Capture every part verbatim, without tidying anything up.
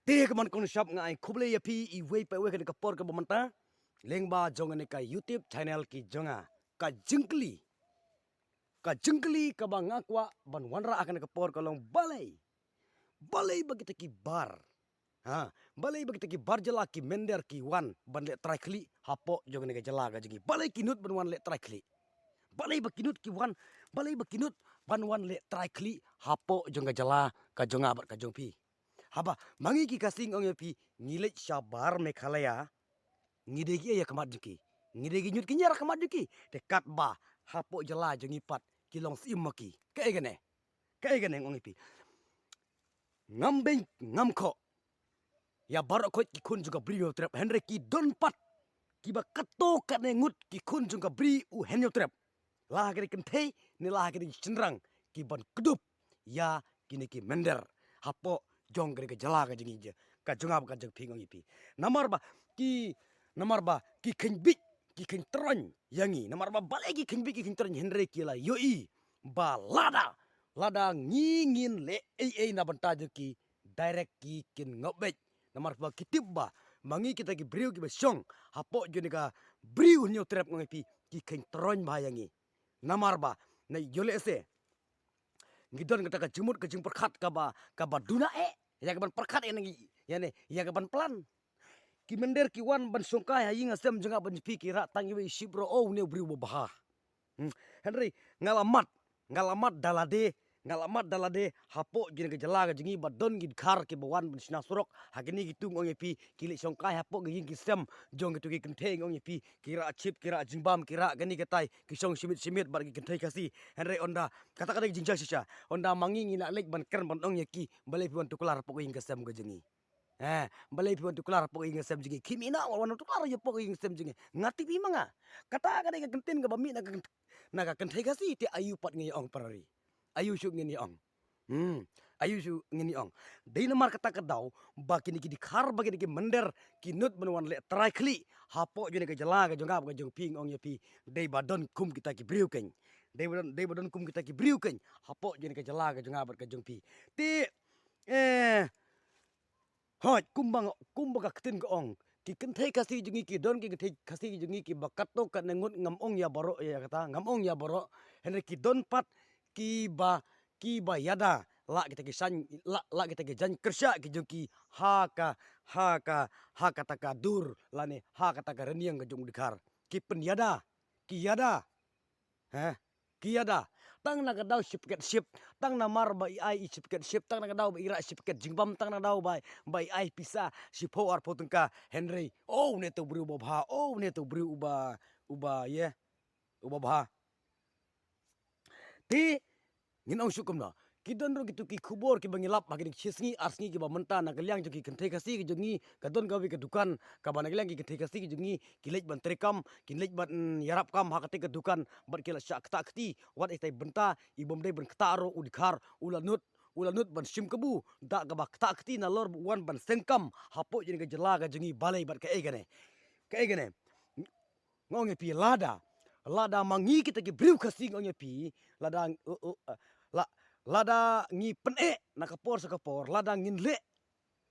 Te ka man kong shap nga ai khublei ïa phi iwei pa iwei kane ka por kaba mynta lyngba jong kane ka YouTube channel ki jong nga. Ka jingkylli, ka jingkylli kaba nga kwah ban wanrah ha kane ka por ka long balei, balei ba kita ki bar, ha, balei ba kita ki bar jylla ki mynder ki wan ban leh trai khlieh hapoh jong kane ka jylla ka jong ngi? Balei ki nud ban wan leh trai khlieh? Balei ba ki nud ki wan, balei ba ki nud ban wan leh trai khlieh hapoh jong ka jylla ka jong nga bad ka jong phi? Haba ma ngi ki Khasi, nga ong ïa phi, ngi leit shabar Meghalaya, ngi dei ki ïa khmat jong ki, ngi dei ki ñiut ki ñiar ha khmat jong ki. Te katba hapoh jylla jong ngi pat ki long syiem ma ki. Kaei kane? Kaei kane, nga ong ïa phi? Ngam beiñ ngam khoh ïa baroh khoit ki khun jong ka Bri Hynñiewtrep, hynrei ki don pat kiba katto katne ngut ki khun jong ka Bri u Hynñiewtrep, la ha kane ka kynthei ne la ha kane ka shynrang, ki ban kdup ïa kine ki mynder hapoh jong kane ka jylla ka jong ngi, ka jong nga bad ka jong phi, nga ong ïa phi. Namar ba ki, namar ba ki kheiñ biej, ki kheiñ troiñ ïa ngi. Namar ba balei ki kheiñ biej, ki kheiñ troiñ? Hynrei ki la ïohi ba lada, lada ngi ngin leh ei ei na bynta jong ki, direct ki kin ngop beit. Namar ba ki tip ba ma ngi kita ki briew kiba shong hapoh jong kane ka Bri u Hynñiewtrep, nga ong ïa phi, ki kheiñ troiñ bha ïa ngi. Namar ba na ïoh lehse ngi don kata ka jingmut ka jingpyrkhat kaba, kaba duna eh ïa kaban pyrkhat ïa ngi, ïa ne, ïa kaban plan. Ki mynder ki wan ban shongkai ha ïing ha sem jong nga bad jong phi, ki rah tang iwei i shipbro, oh, une u briew uba bha. Hmm. Hynrei nga la mad, nga la mad da lade, nga la mad da lade hapoh jong kane ka jylla ka jong ngi ba don ki dkhar kiba wan ban shna surok ha kine kitu, nga ong ïa phi, ki leit shongkai hapoh ki ïing ki sem jong kitu ki kynthei, nga ong ïa phi, ki rah chip, ki rah jingbam, ki rah kane katai, ki shong shimit shimit bad ki kynthei Khasi. Hynrei ynda kata ka dei ka jingjia shisha, ynda ma ngi ngi la leit ban kren ban ong ïa ki, balei phi wan tuklar hapoh ka ïing ka sem ka jong ngi? Eh, balei phi wan tuklar hapoh ka ïing ka sem jong ngi? Khie mih noh, wan tuklar hapoh ka ïing ka sem jong ngi. Nga tip hi ma nga. Kata ka dei ka kyntien kaba mih na ka kynt-, na ka kynthei Khasi, te aïu pat ngin ïa ong, para ri? Aïu shuh ngin ïa ong? Hmm, aïu shuh ngin ïa ong? Dei namar kata ka daw ba kine ki dkhar, ba kine ki mynder ki nud ban wan leh trai khlieh hapoh jong kane ka jylla ka jong nga bad ka jong phi, nga ong ïa phi, dei ba don kum kita ki briew keiñ. Dei ba don, dei ba don kum kita ki briew keiñ hapoh jong kane ka jylla ka jong nga bad ka jong phi. Te, eh, hooid, kumba nga, kumba ka ktien ka ong, ki kynthei Khasi jong ngi, ki don ki kynthei Khasi jong ngi kiba katto katne ngut, ngam ong ïa baroh ïa kata, ngam ong ïa baroh. Hynrei ki don pat kiba, kiba ïada la kita ki shan, la, la kita ki jaiñ kyrshah ki jong ki ha ka, ha ka, ha kata ka dur lane ha kata ka rynïeng ka jong u dkhar. Ki pynïada, ki ïada. Heh, ki ïada. Tang na ka daw shi paket ship, tang namar ba i ai i shi paket ship, tang na ka daw ba i rah shi paket jingbam, tang na ka daw ba, ba i ai pisa shiphew arphew tyngka. Hynrei, oh, une te u briew uba bha, oh, une te u briew uba, uba, ïa, uba bha. Te ngin ong shuh kumno? Ki don ruh kitu ki khubor kiba ngi lap ha kine ki shi sngi ar sngi kiba mynta, na ka liang jong ki kynthei Khasi ki jong ngi, ka don kawei ka dukan kaba na ka liang ki kynthei Khasi ki jong ngi ki leit ban treikam, ki leit ban, mm, ïarap kam ha kata ka dukan, bad ki la shah ktah kti. Wat ita i bynta, i bym dei ban ktah ruh, u dkhar u la nud, u la nud ban shim kabu da kaba ktah kti nalor ba u wan ban seng kam hapoh jong kane ka jylla ka jong ngi. Balei bad kaei kane? Kaei kane? Nga ong ïa phi, lada, lada ma ngi kita ki briew Khasi, nga ong ïa phi, lada, uh, uh, uh, la, lada ngi pyneh na ka por sha ka por, lada ngin leh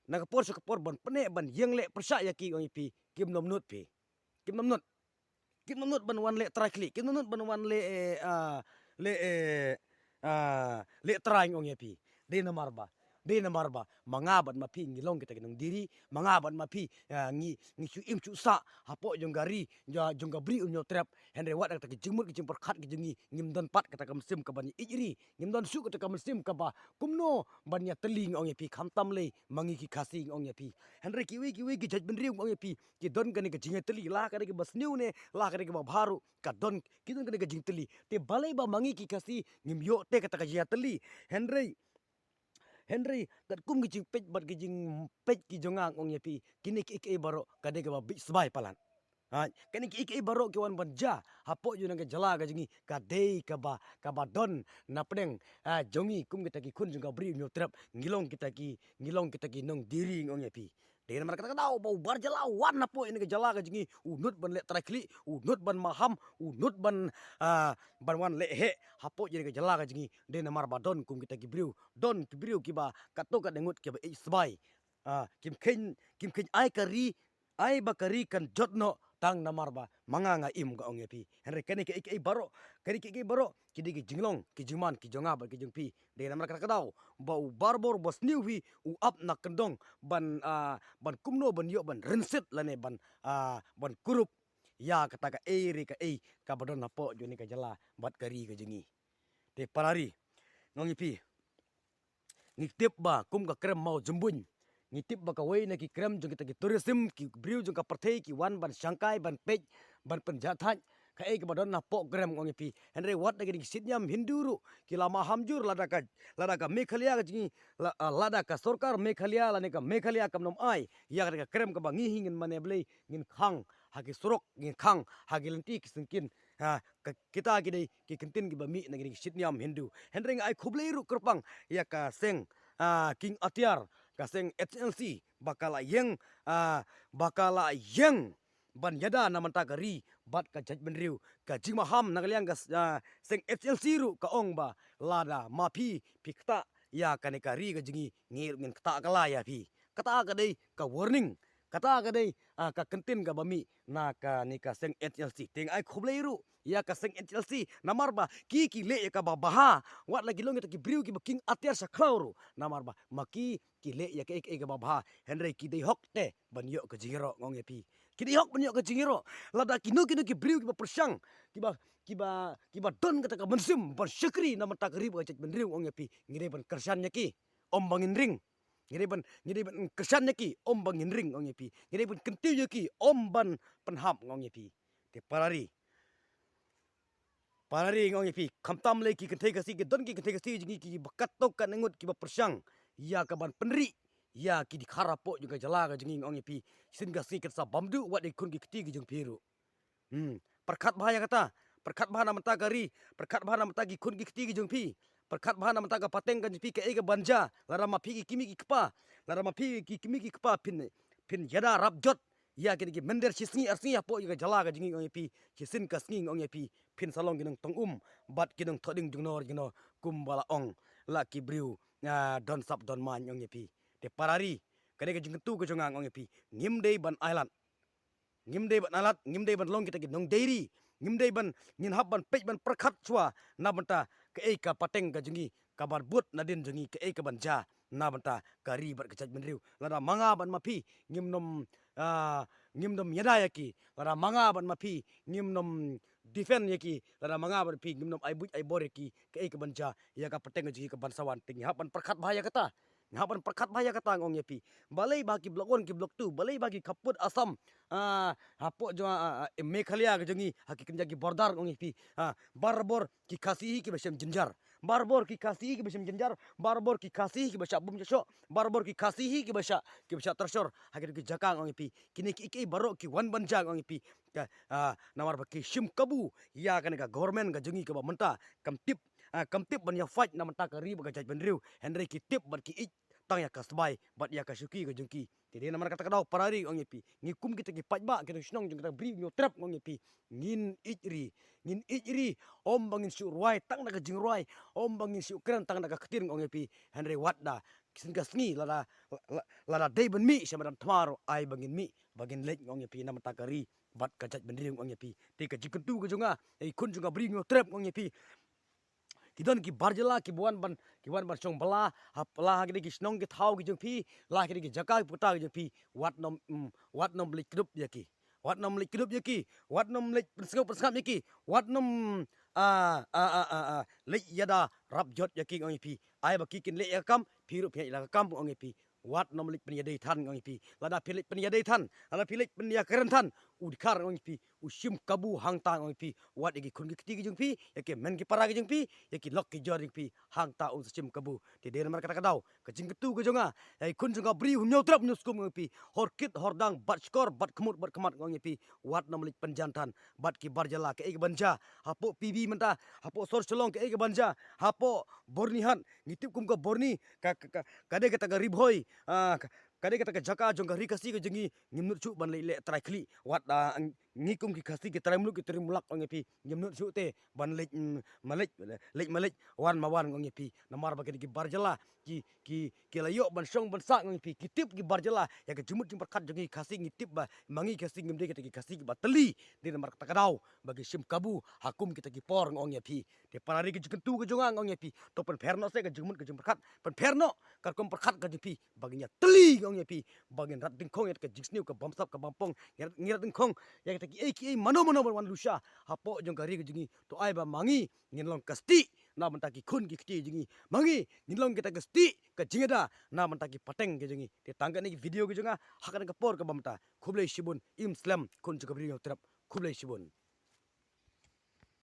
na ka por sha ka por ban pyneh, ban ïeng leh pyrshah ïa ki, nga ong ïa phi, kim nym nud phi. Kim nym nud. Kim nym nud ban wan leh trai khlieh, kim nym nud ban wan leh, eh, ah, leh, eh, ah, leh trai, nga ong ïa phi. Dei namar ba, dei namar ba ma nga bad ma phi ngi long kita ki nongdie ri, ma nga bad ma phi, ah, ngi, ngi shu im shu sah hapoh jong ka ri, jong, jong ka Bri u Hynñiewtrep. Hynrei wat da kita ki jingmut ki jingpyrkhat ki jong ngi, ngim don pat kata ka mynsiem kaban ïeit ri, ngim don shuh kata ka mynsiem kaba kumno ban ïatylli, nga ong ïa phi, khamtam lei ma ngi ki Khasi, nga ong ïa phi. Hynrei kiwei kiwei ki jaitbynriew, nga ong ïa phi, ki don kane ka jingïatylli, la ka dei kaba sniew ne la ka dei kaba bha ruh, ka don, ki don kane ka jingtylli. Te balei ba ma ngi ki Khasi ngim ïoh te kata ka jingïatylli? Hynrei, hynrei katkum ki jingpeit bad ki jingpeit ki jong nga, nga ong ïa phi, kine kiei kiei baroh ka dei kaba bit sbai palat. Ha, kane kiei kiei baroh ki wan ban jia hapoh jong ka jylla ka jong ngi, ka dei kaba, kaba don na pdeng, ha, jong ngi kum kita ki khun jong ka Bri u Hynñiewtrep. Ngi long kita ki, ngi long kita ki nongdie ri, nga ong ïa phi. Dei namar kata ka daw ba u bar jylla u wan hapoh ïa kane ka jylla ka jong ngi, u nud ban leh trai khlieh, u nud ban maham, u nud ban, ah, ban wan leh heh hapoh ïa kane ka jylla ka jong ngi. Dei namar ba don kum kita ki briew, don ki briew kiba katto katne ngut kiba ïeit sbai. Ah, kim kheiñ, kim kheiñ ai ka ri, ai ba ka ri kan jot noh tang namar ba ma nga nga im, nga ong ïa phi. Hynrei kane kaei kaei baroh, kane kaei kaei baroh ki dei ki jinglong, ki jingman, ki jong nga bad ki jong phi. Dei namar kata ka daw ba u Barbor Basniew hi u ap na kyndong ban, ah, ban kumno ban ïoh ban rynsied lane ban, ah, ban kurup ïa kata kaei re kaei kaba don hapoh jong kane ka jylla bad ka ri ka jong ngi. Te para ri, nga ong ïa phi, ngi tip ba kum ka krem Mawjymbuin, ngi tip ba kawei na ki krem jong kita ki tourism, ki briew jong ka pyrthei ki wan ban shangkai, ban peit, ban pynjahthait kaei kaba don hapoh krem, nga ong ïa phi. Hynrei wat da ki dei ki shitñiam Hindu ruh ki la maham jur, lada ka, lada ka Meghalaya ka jong ngi, la-, ah, lada ka sorkar Meghalaya lane ka Meghalaya kam nym ai ïa kata ka krem kaba ngi hi ngin mane Blei, ngin khang ha ki surok, ngin khang ha ki lynti ki syngkien. Ha, ka, kita ki dei ki kyntien kiba mih na ki dei ki shitñiam Hindu. Hynrei nga ai khublei ruh kyrpang ïa ka seng, ah, King Atiar, ka seng H L C, ba ka la ïeng, ah, ba ka la ïeng ban ïada na bynta ka ri bad ka jaitbynriew. Ka jingmaham na ka liang ka, ah, seng H L C ruh ka ong ba lada ma phi phi ktah ïa kane ka ri ka jong ngi, ngi ruh ngin ktah kylla ïa phi. Kata ka dei ka warning, kata ka dei, ah, ka kyntien kaba mih na kane ka seng H L C. Te nga ai khublei ruh ïa ka seng H L C namar ba ki ki leh ïa kaba bha, wat la ki long kita ki briew kiba King Atiar sha khlaw ruh, namar ba ma ki ki leh ïa kaei kaei kaba bha. Hynrei ki dei hok te ban ïoh ka jingïaroh, nga ong ïa phi. Ki dei hok ban ïoh ka jingïaroh. Lada kino kino ki briew kiba pyrshang, kiba, kiba, kiba don kata ka mynsiem ban shakri na bynta ka ri bad ka jaitbynriew, nga ong ïa phi, ngi dei ban kyrshan ïa ki, ym ba ngin ring. Ngi dei ban, ngi dei ban kyrshan ïa ki, ym ba ngin ring, nga ong ïa phi. Ngi dei ban kyntiew ïa ki, ym ban pynhap, nga ong ïa phi. Te para ri, para ri, nga ong ïa phi, khamtam lei ki kynthei Khasi, ki don ki kynthei Khasi jong ngi kiba katto katne ngut kiba pyrshang ïa ka ban pynrih ïa ki dkhar hapoh jong ka jylla ka jong ngi, nga ong ïa phi. Shisien ka sngi kan sa bam duh wat ïa ki khun ki kti ki jong phi ruh. Hmm. Pyrkhat bha ïa kata. Pyrkhat bha na bynta ka ri. Pyrkhat bha na bynta ki khun ki kti ki jong phi. Pyrkhat bha na bynta ka pateng ka jong phi kaei kaban jia. Lada ma phi ki kmie ki kpa, lada ma phi ki kmie ki kpa phin, phin ïada rap jot ïa kine ki mynder shi sngi ar sngi hapoh ïa ka jylla ka jong ngi, nga ong ïa phi. Shisien ka sngi, nga ong ïa phi, phin sa long ki nongtong um bad ki nongthoh ding jongno jongno, kumba la ong la ki briew, ah, don sap don maiñ, nga ong ïa phi. Te para ri, kane ka jingkyntu ka jong nga, nga ong ïa phi, ngim dei ban ailad. Ngim dei ban ailad, ngim dei ban long kita ki nongdie ri. Ngim dei ban, ngin hap ban peit ban pyrkhat shuwa na bynta kaei ka pateng ka jong ngi, kaban bud nadien jong ngi, kaei kaban jia na bynta ka ri bad ka jaitbynriew. Lada ma nga bad ma phi ngim nym, ah, ngim nym ïada ïa ki, lada ma nga bad ma phi ngim nym defend ïa ki, lada ma nga bad phi ngim nym ai buit ai bor ïa ki, kaei kaban jia ïa ka pateng ka jong ngi kaban sa wan. Te ngi hap ban pyrkhat bha ïa kata. Ngi hap ban pyrkhat bha ïa kata, nga ong ïa phi. Balei ba ki Block One, ki Block Two, balei ba ki khappud Assam, ah, hapoh jong, ah, ah, Meghalaya ka jong ngi, ha ki kynja ki border, nga ong ïa phi. Ah, barabor ki Khasi hi kiba shem jynjar. Barabor ki Khasi hi kiba shem jynjar. Barabor ki Khasi hi kiba shah bom shah shoh. Barabor ki Khasi hi kiba shah, kiba shah tyrshor ha ki, ki jaka, nga ong ïa phi. Kine kiei kiei baroh ki wan ban jia, nga ong ïa phi. Ka, ah, namar ba ki shim kabu ïa kane ka government ka jong ngi kaba mynta kam tip, ah, kam tip ban ïa fight na bynta ka ri bad ka jaitbynriew. Hynrei ki tip bad ki ïeit tang ïa ka sbai bad ïa ka shuki ka jong ki. Te dei namar kata ka daw para ri, nga ong ïa phi, ngi kum kita ki paidbah, ki nongshnong jong kata ka Bri Hynñiewtrep, nga ong ïa phi, ngin ïeit ri, ngin ïeit ri. Ym ba ngin shu rwai tang da ka jingrwai, ym ba ngin shu kren tang da ka ktien, nga ong ïa phi. Hynrei wat da shisien ka sngi lada, la-, lada dei ban mih sha madan thma ruh ai ba ngin mih, ba ngin leit, nga ong ïa phi, na bynta ka ri bad ka jaitbynriew, nga ong ïa phi. Te ka jingkyntu ka jong nga ïa ki khun jong ka Bri Hynñiewtrep, nga ong ïa phi, ki don ki bar jylla kiba wan ban, ki wan ban shong bylla ha, la ha kine ki shnong ki thaw ki jong phi, la ha kine ki jaka ki puta ki jong phi. Wat nym, mm, wat nym leit kdup ïa ki. Wat nym leit kdup ïa ki. Wat nym leit pynsngap pynsngap ïa ki. Wat nym, ah, ah, ah, ah, ah, leit ïada rap jot ïa ki, nga ong ïa phi. Ai ba ki kin leh ïa ka kam, phi ruh phin ïada ka kam, nga ong ïa phi. Wat nym leit pynïadei than, nga ong ïa phi. Lada phi leit pynïadei than, lada phi leit pynïakren than, u dkhar, nga ong ïa phi, u shim kabu hangta, nga ong ïa phi. Wat ïa ki khun ki kti ki jong phi, ïa ki hynmen ki para ki jong phi, ïa ki lok ki jor jong phi, hangta un sa shim kabu. Te dei namar kata ka daw ka jingkyntu ka jong nga ïa ki khun jong ka Bri Hynñiewtrep Hynñiewskum, nga ong ïa phi. Hor kit hor dang bad shkor bad khmut bad khmat, nga ong ïa phi. Wat nym leit pynjan than bad ki bar jylla kaei kaban jia hapoh P B mynta, hapoh sor Shillong kaei kaban jia, hapoh Byrnihat, ngi tip kum ka Byrni, ka, ka, ka, ka dei kata ka Ri Bhoi, ah, ka, ka dei kata ka jaka jong ka ri Khasi ka jong ngi, ngim nud shuh ban leit leh trai khlieh. Wat, ah, ngi kum ki Khasi ki trai muluk ki trai mulak ong ïa phi, ngim nud shuh te ban leit, mm, ma leit, leit ma leit, wan ma wan ong ïa phi. Namar ba kine ki bar jylla ki, ki, ki la ïoh ban shong ban sah ong ïa phi. Ki tip ki bar jylla ïa ka jingmut jingpyrkhat jong ngi Khasi, ngi tip ba ma ngi Khasi ngim dei kita ki Khasi kiba tylli. Dei namar kata ka daw ba ki shim kabu ha kum kita ki por ong ïa phi. Te para ri ka jingkyntu ka jong nga ong ïa phi, to pynpher noh seh ka jingmut ka jingpyrkhat, pynpher noh ka rukom pyrkhat ka jong phi, ba ngin ïa tylli ong ïa phi, ba ngin rat dyngkhong ïa ka jingsniew ka bamsap ka bampong, ngin rat, ngin rat dyngkhong ïa kita kiei kiei mano mano ban wan lusha hapoh jong ka ri ka jong ngi. To ai ba ma ngi ngin long ka stieh na bynta ki khun ki kti jong ngi, ma ngi ngin long kita ka stieh ka jingïada na bynta ki pateng ka jong ngi. Te tang kane ka video ka jong nga ha kane ka por kaba mynta. Khublei shibun, im slem khun jong ka bri Hynñiewtrep. Khublei shibun.